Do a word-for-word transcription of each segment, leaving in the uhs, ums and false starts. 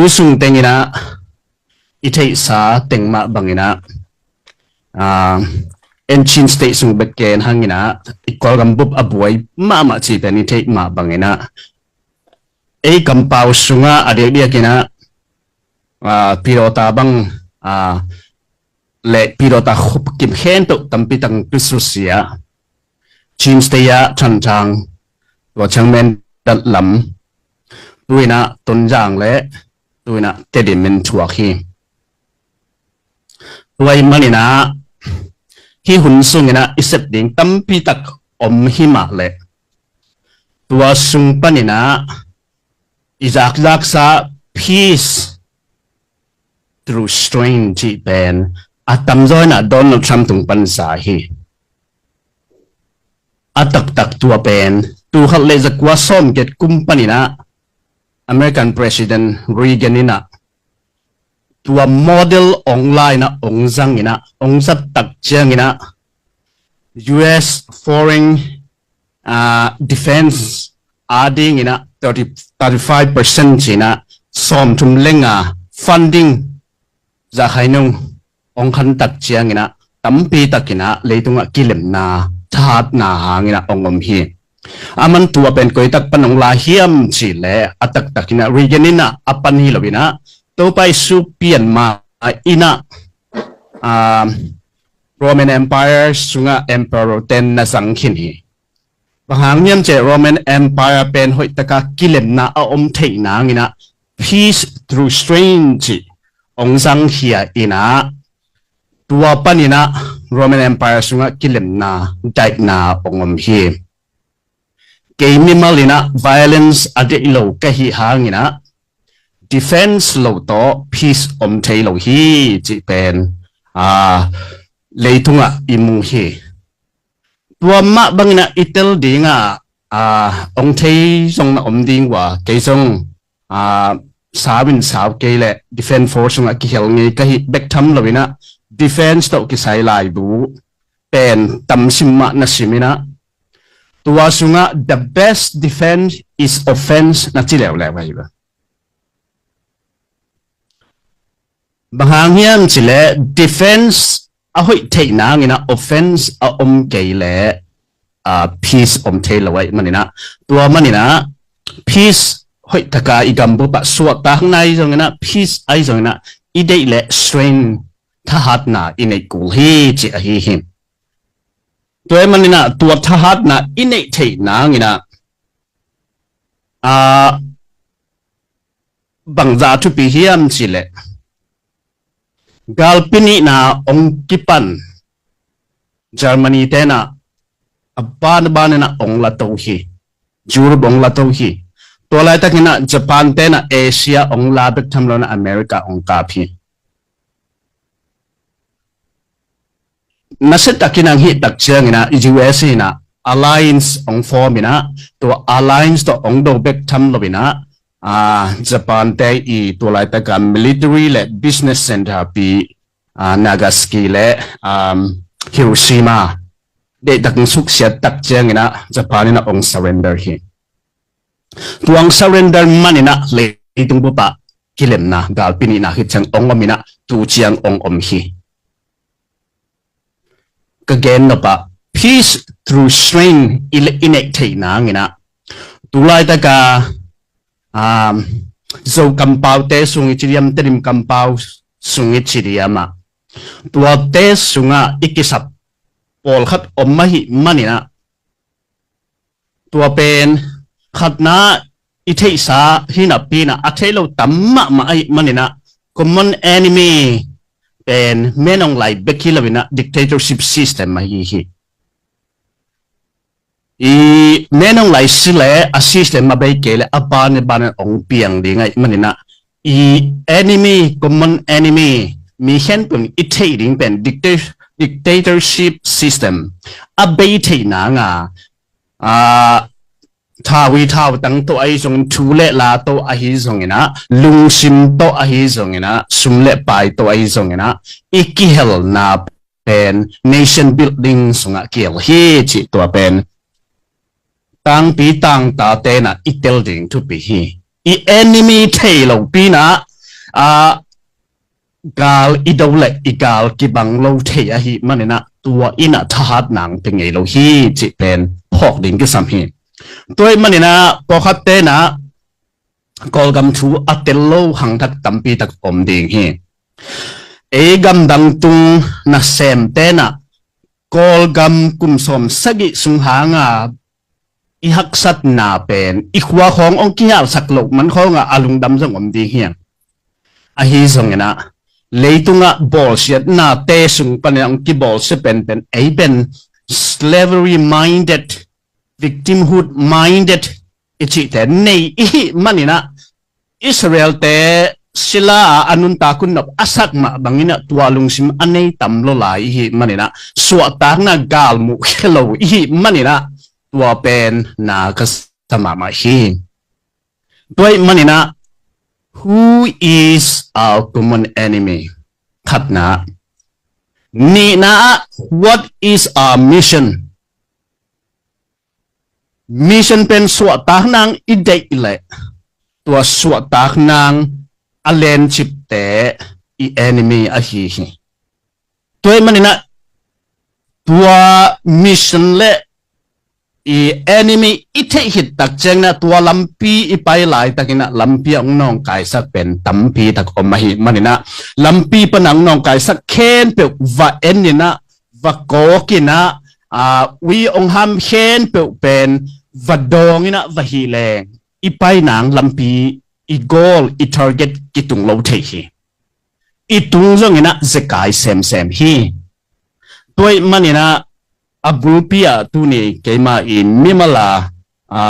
sung tenginah i theihsa teng mah banginah, ah, en Chin State sung bek ken hanginah i Kawlgam bup a buai mahmah cih pen i theih mah banginah ei kampau sungah a diakdiakinah, ah, pilota bang, ah, le pilota khup kim khempeuh tampi tak in kisusia. Chin State ah Thantlang, tua ciang Mindat lam, tuinah Tonzang le tuinah Tedim in thuak hi. Tua ahih maninah hih hun sunginah i sep ding tampi tak om hi mah leh tua sung paninah i zakzaksa peace through strength cih pen a tamzaw inah Donald Trump tung pan za hi. A taktak tua pen tul khat le zakua sawmgiat kum paninah American President Reagan inah tua model ong la inah ong zang inah ong zat tak cianginah U S foreign, ah, defense a dinginah thirty, thirty-five percent cinah sawmthum lenga funding za khai nung ong khan tak cianginah tampi takinah leitungah kilemna thahatna hanginah ong om hi. A man tua pen koi tak pan ong la hiam cih leh a taktakinah Reagan inah a pan hi loinah Topa Jesu pianma inah, ah, Roman Empire sungah emperor ten na zang khin hi. Bang hang hiam cih leh Roman Empire pen hoihtaka kilemna a om theih nanginah peace through strength cih ong zangkhia inah tua paninah Roman Empire sungah kilemna daihna ong om hi. Kei mimal inah violence a deih lo ka hih hanginah defense lo tawh peace om thei lo hi cih pen, ah, leitungah i mu hi. Tua mah banginah i tel dingah, ah, ong thei zong na om ding uh a, kei zong, ah, sau in sau kei leh defense force sungah kihel ngei ka hih bek tham loinah defense tawh kisai laibu pen tamsim mah na siminah tua sungah the best defense is offense na ci leuleu ahi ba. Bang hang hiam cih leh defense a hoih theih nanginah offense a om kei leh, ah, peace om thei lo ahih maninah tua maninah peace hoihtaka i gambupah suahtakna ahi zonginah peace ahi zonginah i deih leh strength thahatna i neih kul hi cih ahi hi. Tua ahih maninah tua thahatna i neih theih nanginah, ah, bangzah thupi hiam cih leh galpi nihna ong kipan Germany tenah a banbaninah ong la to hi. Europe ong la to hi. Tua laitakinah Japan tenah Asia ong la bek tham loinah America ong kap hi. Nasiatakin ang hih tak cianginah U S inah alliance ong form inah tua alliance tawh ong do bek tham loinah, ah, Japan te i tua laitaka military le business center pi, ah, Nagasaki le, um, Hiroshima deihtakin suksiat tak cianginah Japan inah ong surrender hi. Tua ong surrender maninah leitung bupah kilemna galpi nihna hi ciang ong om inah tu ciang ong om hi. Ka gen nopah peace through strength i le i neih theih nanginah tu laitaka, um, Zo kampaute sung i ci diam, Tedim kampau sung i ci diam ah tuate sungah i kisap pawlkhat om ahih maninah tua pen khatna i theihsa hi napi inah a theih lo tam mahmah ahih maninah common enemy pen Min Aung Hlaing bek hi loinah dictatorship system ahi hi. I Min Aung Hlaing si leh a system a bei kei leh a banbanin ong piang ding ahih maninah i enemy, common enemy, mi khempeuh in i theih ding pen dicta-, dictatorship system a bei theih nanga, ah, thawi thautang tawh ahi zongin, thu le la tawh ahi zonginah, lungsim tawh ahi zonginah, sum le pai tawh ahi zonginah i kihelna pen nation building sungah kihel hi cih tua pen tangpi tangta tenah i tel ding thupi hi. I enemy thei lopi inah a gal i do le i gal kibang lo thei ahih maninah tua innah thahat nang pe ngei lo hi cih pen phawk ding kisam hi. Tua ahih maninah pawlkhat tenah Kawlgam thu a tel lo hangthak tampi tak om ding hi. Ei gamdang tung nasem tenah Kawlgam kum sawm sagih sung hanga i haksatna pen i khua khawng ong kihalsak loh man khawnga a lungdam zong om ding hiang. Ahi zonginah leitungah bawlsiatnate sung panin ong kibawlsia penpen ei pen slavery minded, victimhood minded i cihte nei ihih maninah Israelte sila a nuntak un nop a sak mah banginah tua lungsim a nei tam lo lai ihih maninah suahtakna galmuh khia lo ihih maninah tua pen na ka sa mahmah hi. Tua ahih maninah who is our common enemy? Khatna. Nihna ah what is our mission? Mission pen suahtak nang i deih leh tua suahtak nang a lencipte i enemy ahi hi. Tua ahih maninah tua mission le i enemy i theih khit tak cianginah tua lampi i pai laitakinah lampi a ong nawngkaisak pen tampi tak om ahih maninah lampi pana ong nawngkaisak khempeuh va eninah va kawkinah ui ong ham khempeuh pen va dawnginah va hih leng i pai nang lampi i goal i target kitung lo thei hi. I tung zonginah zekai semsem hi. Tua ahih maninah a bulpi ah tuni keima i mimal a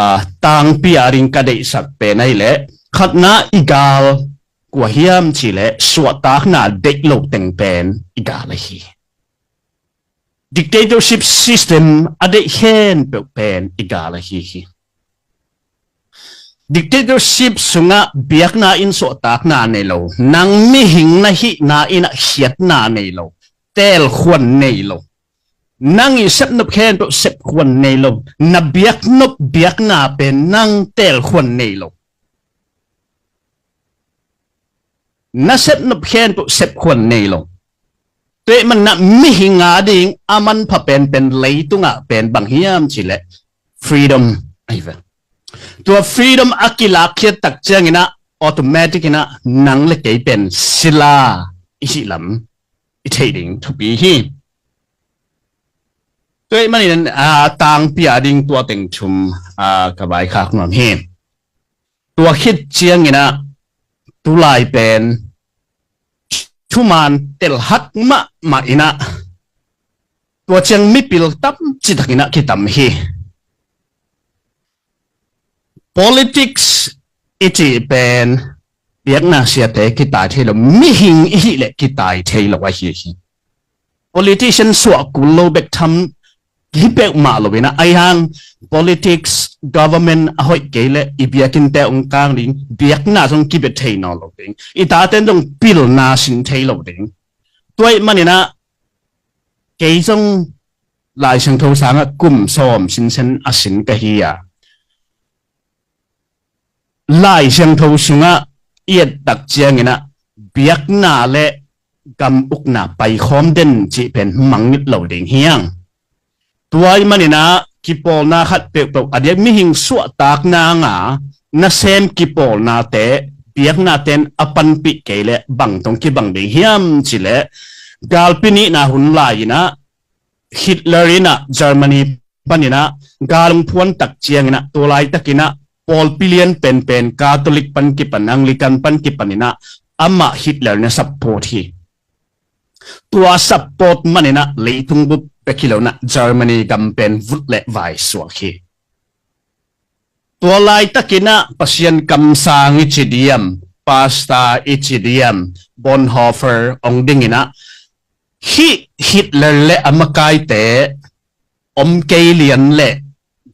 tangpi a ding ka deihsak pen ahih leh khatna i gal kua hiam cih leh suahtakna deih lo teng pen i gal ahi hi. Dictatorship system a deih khempeuh pen i gal ahi hi. Dictatorship sungah biakna in suahtakna nei lo, nang mihing na hihna innah khiatna nei lo, teelkhuan nei lo. Nang i sepnop khempeuh sepkhuan nei lo, na biaknop biakna pen nang teelkhuan nei lo. Na sepnop khempeuh sepkhuan nei lo. Tua ahih maninah mihing a ding a manpha penpen leitungah pen bang hiam cih leh freedom ahi ve. Tua freedom a kilakkhiat tak cianginah automatic inah nang le kei pen sila i hih lam i theih ding thupi hi. Tua ahih manin a tangpi a ding tua teng thum a ka vaikhak nuam hi. Tua khit cianginah tulai pen thuman telhak mahmah inah tua ciang mipil tam citakinah kitam hi. Politics i cih pen biakna siate kitai thei lo, mihing i hih leh kitai thei lo ahi hi. Politician suah kul lo bek tham hi peuhmah lo inah ahi hang politics, government a hoih kei leh i biakinnte ong kang ding, biakna zong kibia thei nawn lo ding, i taten zong pilna sin thei lo ding. Tua ahih maninah kei zong Lai Siangtho sangah kum sawm sinsen a sin ka hi a, Lai Siangtho sungah i et tak cianginah biakna le gam ukna paikhawm den cih pen mangngilh lo ding hiang. Tua ahih maninah kipawlna khat peuhpeuh a diak mihing suahtakna nga nasem kipawlnate biaknaten a panpih kei leh bang tong kibang ding hiam cih leh galpi nihna hun lai inah Hitler inah Germany paninah gal ong phuan tak cianginah tua laitakinah pawlpi lian penpen Catholic pan kipan Anglican pan kipaninah amah Hitler na support hi. Tua support maninah leitung bup bek hi lo inah Germany gam pen vut le vai suak hi. Tua laitakinah Pasian kamsang i ci diam, pastor i ci diam, Bonhoeffer ong dinginah hih Hitler le a makaite om kei lian le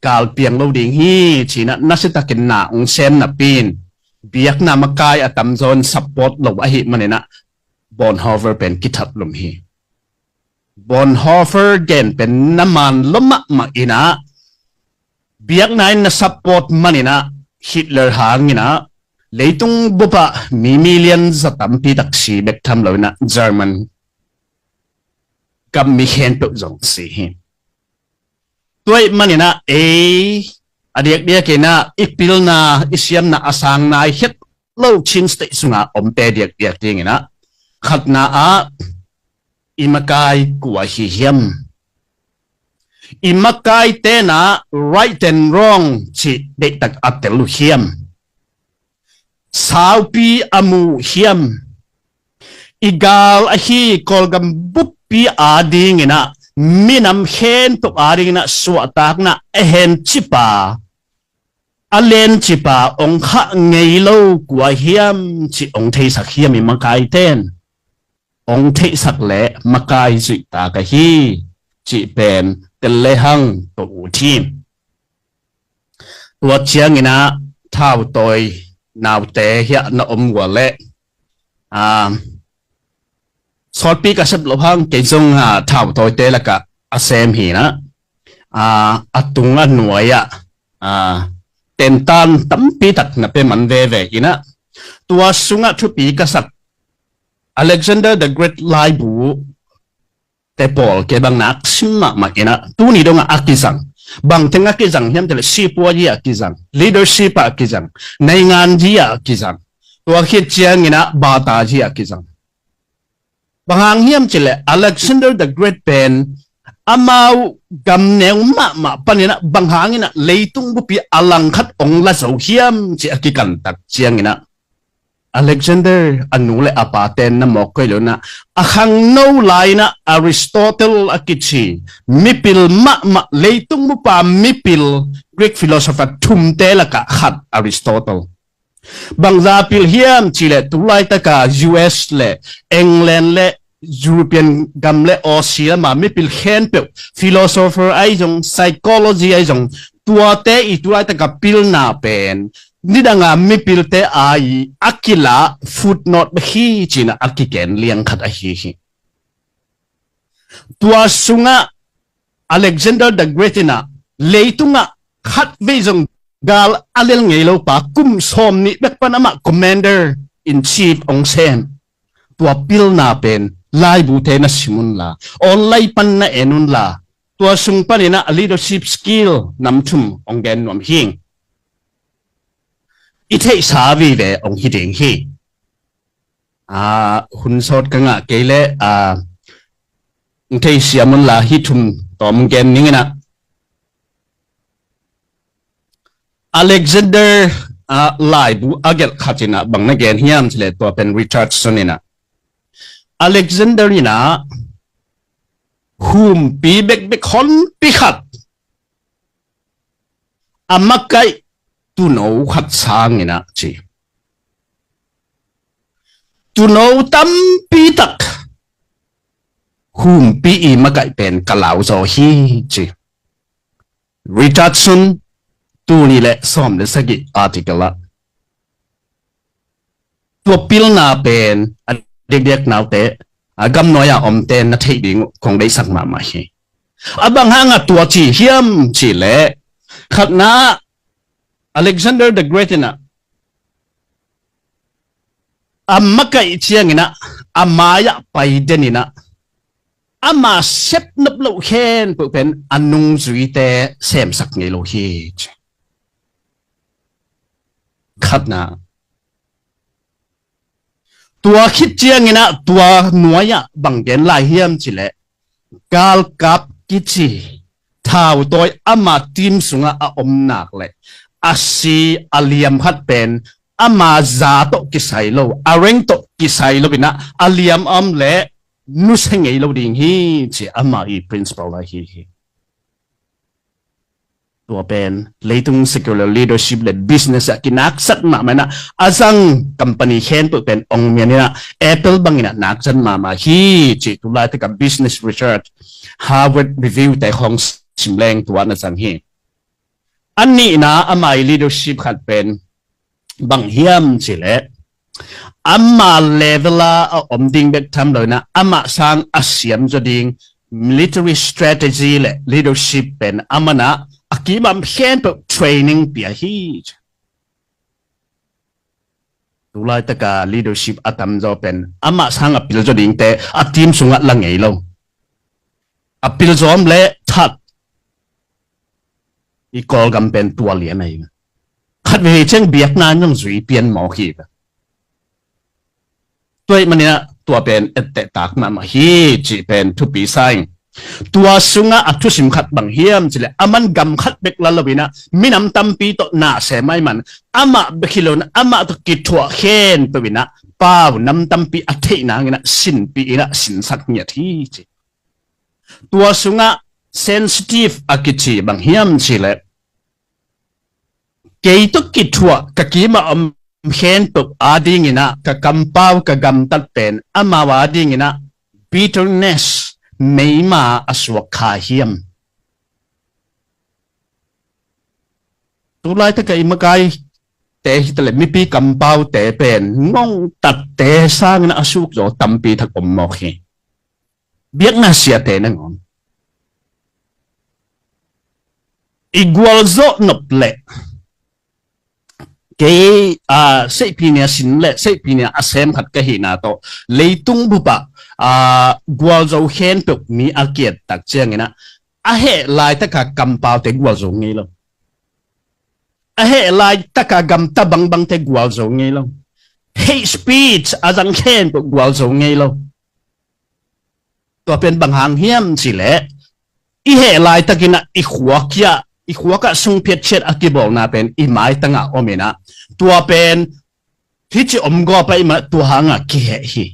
gal piang lo ding hi cinah nasitakin na ong sem napi in biakna makai a tamzaw in support lo ahih maninah Bonhoeffer pen kithat lum hi. Bonhoeffer gen pen na man lua mahmah inah biakna in na support maninah Hitler hanginah Leitung bupah mi million za tampi tak si bek tham lo inah German gam mi khempeuh zong si hi. Tua ahih maninah ei a diakdiak inah i pilna i siamna a sang nai het lo Chin State sungah omte diakdiak dinginah khatna ah i makai kua hi hiam? I makai tenah right and wrong cih deihtak a tel uh hiam? Saupi a mu uh hiam? I gal ahi Kawlgam buppi a dinginah minam khempeuh a dinginah suahtakna a hencipa a lencipa ong khah ngei lo kua hiam cih ong theisak hiam i makai ten? Ong theihsak leh makai zuihtak ahi cih pen tel lehang ko uh thim. Tua cianginah thautawi naute hiah na om uh leh, aa, sawtpi ka sep loh hang kei zong, aa, thautawite lakah a sem hinah, aa, a tung a nuai-ah, aa, tentan tampi tak na pia man veve inah tua sungah thupi ka sak Alexander the Great laibu te pawl kei bang nak sim mahmah inah tuni dongah a kizang. Bangteng a kizang hiam cih leh sipuazi ah kizang, leadership ah kizang, nainganzi ah kizang, tua khit cianginah batazi ah kizang. Bang hang hiam cih leh Alexander the Great pen amau gamneu mahmah paninah bang hanginah leitung buppi a langkhat ong la zo hiam cih a kikantak cianginah Alexander a nu le a pa ten na mawk kei lo inah a khangno lai inah Aristotle a kici mipil mahmah, leitung buppi mipil Greek philosopher thumte lakah khat Aristotle. Bangza pil hiam cih leh tulaitaka U S le England le European gam le Aussie lama mipil khempeuh philosopher ahi zong, psychology ahi zong, tuate i tulaitaka pilna pen nidanga mipilte a i a kila footnote bek hi cinah a kigen liang khat ahi hi. Tua sungah Alexander the Great inah leitungah khatvei zong gal a lel ngei lo pa, kum sawm nih bek pan amah commander in chief ong sem. Tua pilna pen laibute na sim unla, online pan na en unla, tua sung paninah a leadership skill nam thum ong gen nuam hing. I theihsa vive ong hi ding hi. Aa, hun sawt ka ngah kei leh, aa, ong theisiam unla hih thum tawm gen ninginah Alexander, aa, laibu a gelh khat inah bang na gen hiam cih leh tua pen Richardson inah Alexander inah humpi bekbek honpi khat a makaih tuuno khat sanginah ci, tuuno tampi tak humpi i makaih pen ka lau zaw hi ci. Richardson, tul nih le sawm le sagih article ah tua pilna pen a diakdiak naute, a gamnuai-a omte na theih ding uh kong deihsak mahmah hi. A bang hangah tua ci hiam cih leh khatna Alexander the Great inah a makaih cianginah a mai-ah pai deninah ama sepnop loh khempeuh pen a nungzuite semsak ngei lo hi ci. Khatna tua khit cianginah tua nuai-ah bang gen lai hiam cih leh galkap kici thautawi ama team sungah a om nak leh a si a liam khat pen ama za tawh kisai lo, a rank tawh kisai lo inah a liam a om leh nusia ngei lo ding hi ci ama i principle ahi hi. Tua pen leitung secular leadership le business ah kinaksat mahmah inah a zang company khempeuh pen ong mian inah Apple bang inah naksat mahmah hi ci tulaitak a Business Research, Harvard Review te khawng sim leng tua na zang hi. A nihna ama i leadership khat pen bang hiam cih leh ama level ah a om ding bek tham lo inah amah sang a siam zaw ding military strategy le leadership pen amanah a kimam khempeuh training pia hi. Tulaitaka leadership a tamzaw pen amah sanga pilzaw dingte a team sungah la ngei lo. A pilzaw om le that i Kawlgam pen tua lian ahi. Khat vei ciang biakna in zong zui pian mawk hi. Tua ahih maninah tua pen ettehtak mahmah hi cih pen thupi sa ing. Tua sungah a thusim khat bang hiam cileh, a man gam khat bek la loinah minam tampi tawh na sem ahih man amah bek hi loinah amah tawh kithuah khempeuh inah pau nam tampi a theih nanginah sinpih inah sinsak ngiat hi ci. Tua sungah sensitive a kici bang hiam cileh, kei tawh kithuah ka kimah om khempeuh adinginah ka kampau ka gamtat pen amau adinginah bitterness meima a suak kha hiam? Tulaitaka i makaite hitaleh mipi kampaute pen ngongtatte sangin a sukzaw tampi thak om mawk hi. Biakna siate nangawn i gualzawh nop leh kei a seihpihnia sin le seihpihnia a sem khat ka hihna tawh leitung bupah a gualzo khempeuh mi a kiattak cianginah a heh laitaka kampaute gualzo ngei lo. A heh laitaka gamta bangbangte gualzo ngei lo. Hate speech a zang khempeuh gualzo ngei lo. Tua pen bang hang hiam cileh, i heh laitakinah i khuakiah i khuakah sungphiatchiat a kibawlna pen i maitangah ominah tua pen hici om gawp ahih manah tua hangah kiheh hi.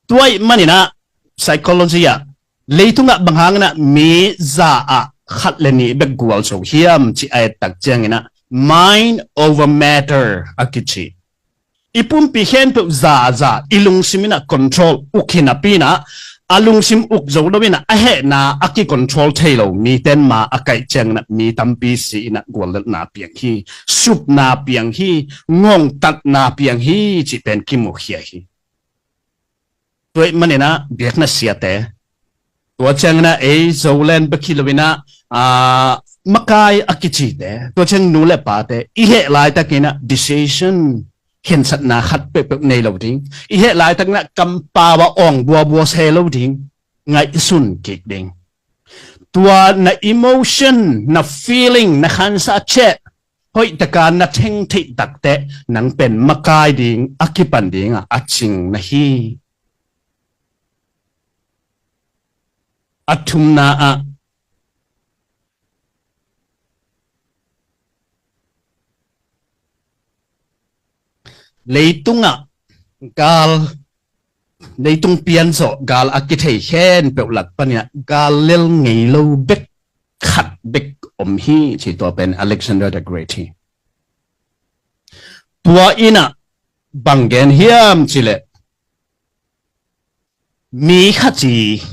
Tua ahih maninah psychology ah leitungah bang hanginah mi za ah khat le nih bek gualzo hiam ci a ettak cianginah mind over matter a kici. I pumpi khempeuh za a za i lungsim inah control uk hi napi inah a lungsim uk zo lo inah a hehna a kicontrol thei lo miten ma a kaih cianginah mi tampi si inah guallelhna piang hi, supna piang hi, ngongtatna piang hi cih pen kimukhia hi. Tua ahih maninah biakna siate, tua cianginah ei Zoland bek hi loinah makai a kicite, tua ciang nu le pate i heh laitakinah decision khensatna khat peuhpeuh nei lo ding, i heh laitakinah kampau a awng buabua se lo ding, ngaihsun kik ding. Tua na emotion, na feeling, na khansa ceh hoihtaka na thengtheih takteh nang pen makai ding a kipan dingah a cing na hi. A thumna ah leitungah gal, leitung pianzawh gal a kithei khempeuh lak paninah gal lel ngei lo bek khat bek om hi ci, tua pen Alexander the Great hi. Tua inah bang gen hiam cileh, mi khat hi,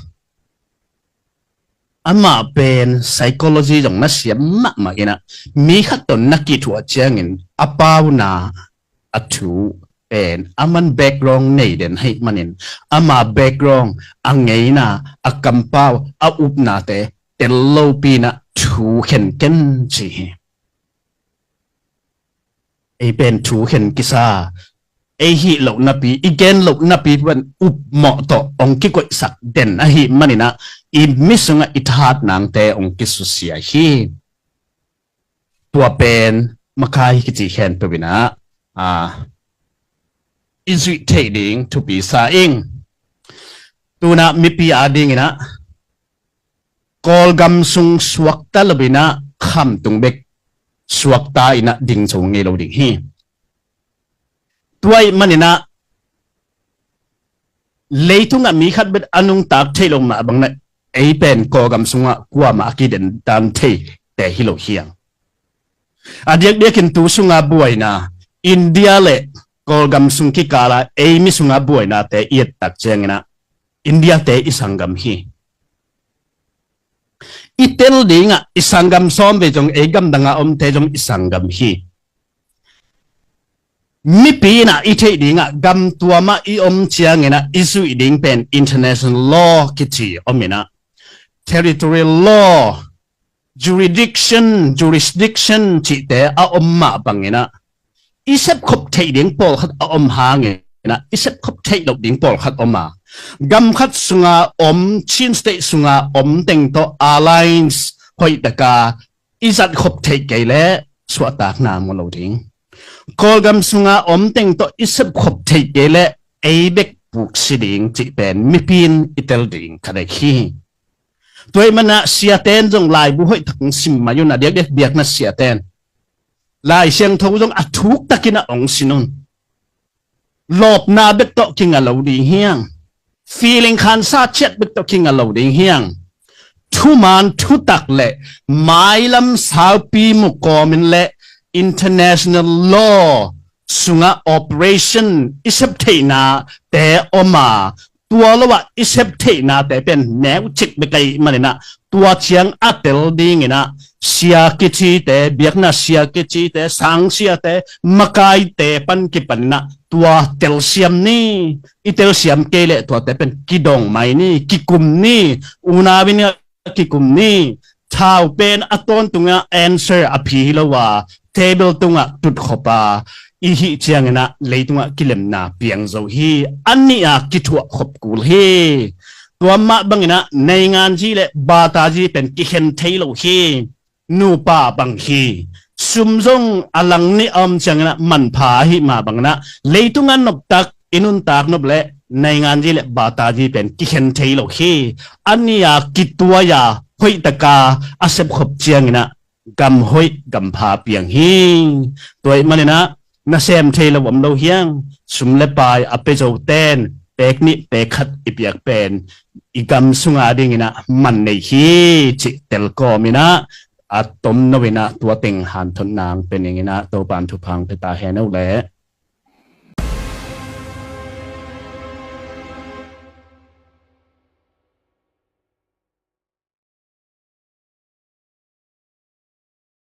amah pen psychology zong na siam mahmah inah mi khat tawh na kithuah ciangin a pauna a thu pen a man background nei den ahih manin ama background, a ngeina, a kampau, a upnate tel lopi inah thu khen ken ci hi. Ei pen thu khen kisa, ei hih loh napi, i gen loh napi pen upmawh tawh hong kikoihsak den ahih maninah i mi sungah i thahat nangte hong kisusia hi. Tua pen makai kici khempeuh inah i zuih theih ding thupi sa ing. Tunah mipi adinginah Kawlgam sung suakta lo inah khamtung bek suakta inah ding zo ngei lo ding hi. Tua ahih maninah leitungah mi khat bek a nungtak theih lo mah banginah ei pen Kawlgam sungah kuamah a kidendan theite hi lo hiang. A diakdiakin tu sunga buaina, India le Kawlgam sung kikala ei mi sunga buainate i ettak cianginah Indiate i sanggam hi. I tel dingah i sanggam sawm vei zong ei gamdanga omte zong i sanggam hi. Mipi inah i theih dingah gamtuamah i om cianginah i zuih ding pen international law kici om inah, territorial law, jurisdiction, jurisdiction cihte a om mah banginah i sepkhop theih ding pawlkhat a om hangin ah i sepkhop theih loh ding pawlkhat om a, gam khat sunga om, Chin State sunga om teng tawh alliance hoihtaka i zatkhop theih kei leh suahtakna mu lo ding. Kawlgam sunga om teng tawh i sepkhop theih kei leh ei bek puksi ding cih pen mipi in i tel ding ka deih hi. Tua ahih manin ah siaten zong laibu hoihtak hong sim mai un, a diakdiak biakna siaten, Lai Siangtho zong a thuktakin ah hong sin un. Lawpna bek tawh kinga lo ding hi hang. Feeling khansa ciat bek tawh kinga lo ding hi hang. Thuman thutak le mailam saupi mu kawmin le international law sungah operation i sep theihnate om a, tua lo ah i sep theihnate pen neucik bek ahih manin ah tua ciang a tel dingin ah sia kicite, biakna sia kicite, sangsiate, makaite pan kipanin ah tua telsiam ni. I telsiam kei leh tuate pen kidong mai ni, kikum ni, unau in ah kikum ni. Thau pen a tawntungah answer a phi hi lo a, table tungah tutkhop a, i hih ciangin ah leitungah kilemna piang zo hi. A nih a kithuah khop kul hi. Tua mah bangin ah nainganzi le batazi pen kikhen thei lo hi. Nupa bang hi. Sum zong a lang nih a om ciangin ah manpha ahih mah bangin ah leitungah noptak i nuntak nop le nainganzi le batazi pen kikhen thei lo hi. A nih a kituai a hoihtaka a sepkhop ciangin ah gam hoih gam pha piang hi. Tua ahih manin ah nasem thei lo om lo hi hang. Sum le pai a pia zoten pek nih pek khat i piak pen i gam sunga dingin ah man nei hi cih telkawmin ah a tomno in ah tua teng hanthotna hong pia ning in ah Topa'n thupha hong pia ta hen aw leh.